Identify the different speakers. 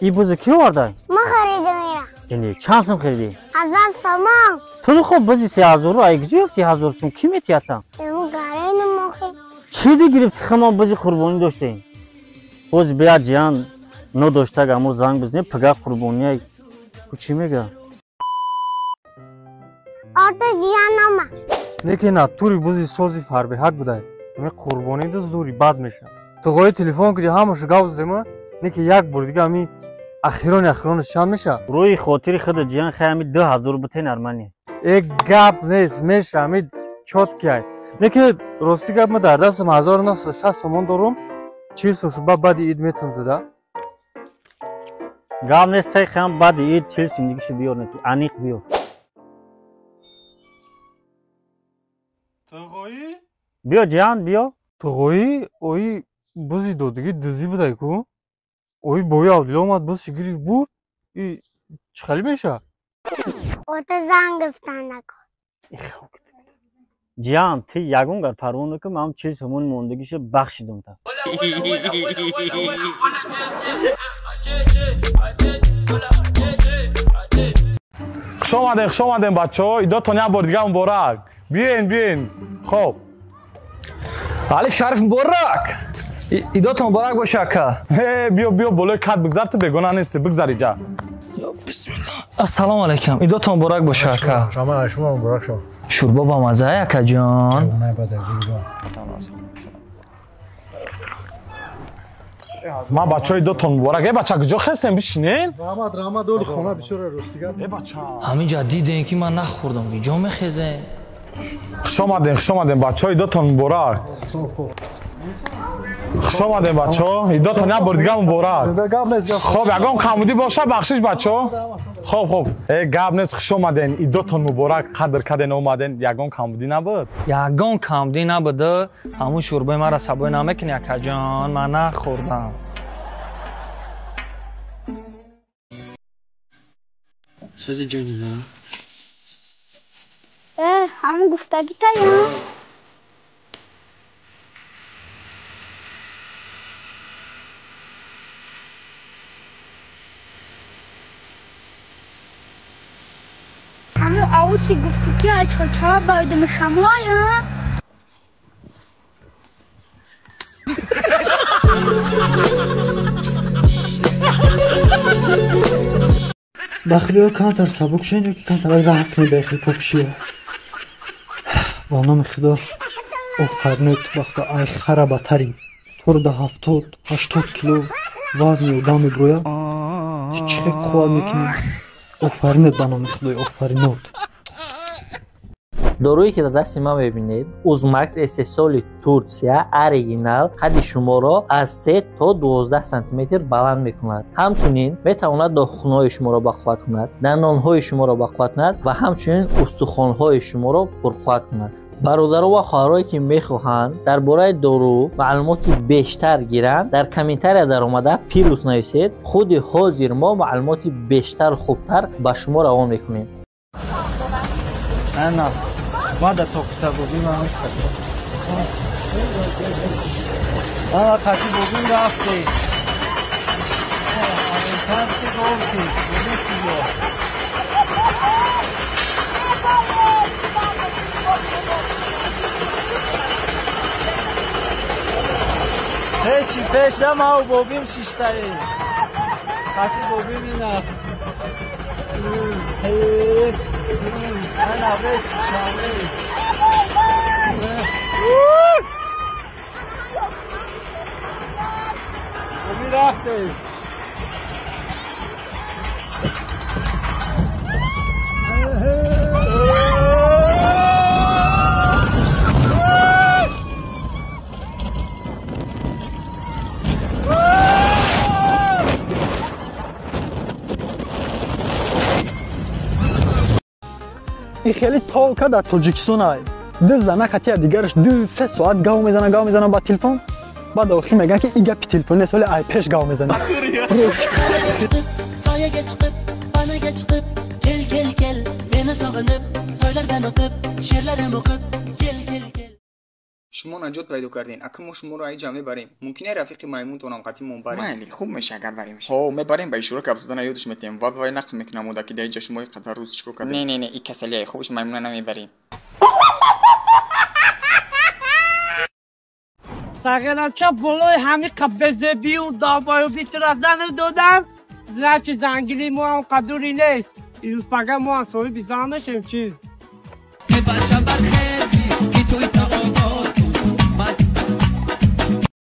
Speaker 1: И бузи ки овардай?
Speaker 2: Ма харидам ира.
Speaker 1: Яъне чанд сум харидӣ?
Speaker 2: 1000 сомон.
Speaker 1: Ту хуб бузи 3000 ай куҷо ёфти 1000 сум? Ки метиятам?
Speaker 2: Ему гарайнам охи.
Speaker 1: Чӣ ди гирифти хама бузи қурбонӣ доштем? Боз бия ҷиян нодоштаг аму занг бизне пага қурбония. Ку чӣ мега?
Speaker 2: Ото ҷиянама.
Speaker 3: Неки на тури бузи сози фарбеҳак будай. Ами қурбонӣ ду зури бад меша. Туғои телефон куҷа ҳамашу гап зема, неки як бор дига ами ахирони ахиронаш чанд меша?
Speaker 1: Рӯи хотири худа ҷиян хай ами 2000 бите нормале.
Speaker 3: Э гап нест, меша ами чёткий. Неки рости гап ма дар дастам 1960 сомон дорум, 40 сом шуба баъди ид метавонам зада.
Speaker 1: Гап нест, тай хам баъди ид 40 сом дигишу биёр, неки аниқ биёр.
Speaker 3: Туғоӣ?
Speaker 1: Биё ҷиян, биё.
Speaker 3: Туғоӣ ои бузи додагӣ дузӣ будай ку? Ои бои Абдулло омад бузши гирифт бурд, и чӣ хеле меша?
Speaker 2: Ото занг гирифтан нако.
Speaker 1: Ҷиян, ти ягон гар парво накун, ман 40 сомон мондагиша бахшидум та.
Speaker 4: Хуш омадем, хуш омадем бачаҳо, идотон як бор дига муборак. Биёен, биёен. Хоб.
Speaker 5: Алиф Шариф муборак. Идотон муборак боша ака.
Speaker 4: Э, биё, биё болои кат бигзар, ту бегона нести, бигзар иҷа.
Speaker 5: Бисмиллах. Ассалому алайкум. Идотон муборак боша ака.
Speaker 6: Шумо шумо муборак шо.
Speaker 5: Шӯрбо ба маза ака ҷон.
Speaker 4: Ман бачаҳо идотон муборак. Э бача куҷо хестем бишинен?
Speaker 6: Раҳмат, раҳмат, оли хона бисёр рости гап.
Speaker 4: Э бача.
Speaker 5: Ҳамин ҷа дидем ки ман нахӯрдам, ҷо мехезем.
Speaker 4: Хуш омадем, хуш омадем бачаҳо, идотон муборак. Хуш омадем бачаҳо, идотон як бор дига муборак. Хоб, ягон камбудӣ боша бахшиш бачаҳо. Хоб, хоб. Э гап нест, хуш омаден, идотон муборак, қадр карден омаден, ягон камбудӣ набуд?
Speaker 5: Ягон камбудӣ набуд, ҳамун шӯрбои маро сабои намекунӣ акаҷон, ман нахӯрдам.
Speaker 7: Сози ҷони ман.
Speaker 2: Э, ҳамун гуфтагитая. Ҳамун авуси гуфтӣ ки ай чоча байдими шамоя.
Speaker 8: Бахлиё камтар сабук шавед ё ки камтар раҳм кунед ба хел попшиё. Ба номи Худо офаринед, ба Худо ай хара батарин. Туро да 70-80 кило вазни одам меброяд. Ту чӣ хел қувват мекунӣ? Офаринед ба номи Худои офаринот.
Speaker 9: Доруе ки дар дасти ман мебинед, Узмакс истеҳсоли Турсия, оригинал, қадди шуморо аз 3 то 12 сантиметр баланд мекунад. Ҳамчунин метавонад дохунҳои шуморо бақувват кунад, дандонҳои шуморо бақувват кунад ва ҳамчунин устухонҳои шуморо пурқувват кунад. Бародаро ва хоҳарое ки мехоҳанд дар бораи дору маълумоти бештар гиранд, дар комментария даромада плюс нависед. Худи ҳозир мо маълумоти бештару хубтар ба шумо равон мекунем.
Speaker 8: Ана ма да тоқта бобим ҳамаш қатӣ. Ана қатӣ бобим рафте. Пеши пеш да мау бобим шиштаи. Қатӣ бобим ина. Ана бес шаме. Бобим рафте.
Speaker 10: Ин хеле толка дар Тоҷикистон ай. Ду зана хатия дигараш 2-3 соат гав мезана, гав мезана ба телефон. Баъд охир мегӯянд ки ин гапи телефон нест, ҳоле ай пеш гав мезана.
Speaker 11: Soyaga chiqib, panaga chiqib, kel kel kel, meni sog'inib, soylardan o'tib, she'rlarim o'qib, kel kel kel.
Speaker 12: Шумо наҷот пайдо кардем, ака мо шуморо айҷа мебарем. Мумкин е рафиқи маймунтонам қатъи мо барем?
Speaker 13: Майли, хуб меша агар баремш. Ҳо, мебарем, ба ишора гап задана ёдаш метиҳем ва вай нақл мекунам ода ки дар инҷа шумо қадар рӯз чикор кардем.
Speaker 12: Не, не, не, и касалие, хубш маймуна намебарем.
Speaker 14: Сағирача болои ҳами қабезебию долбоёбӣ тура зану додан, значит зангили мо ҳам қадури нест. Ирӯз пага мо ҳам соҳиби зан мешем, чӣ?
Speaker 11: Бача бархез, ки туй таом.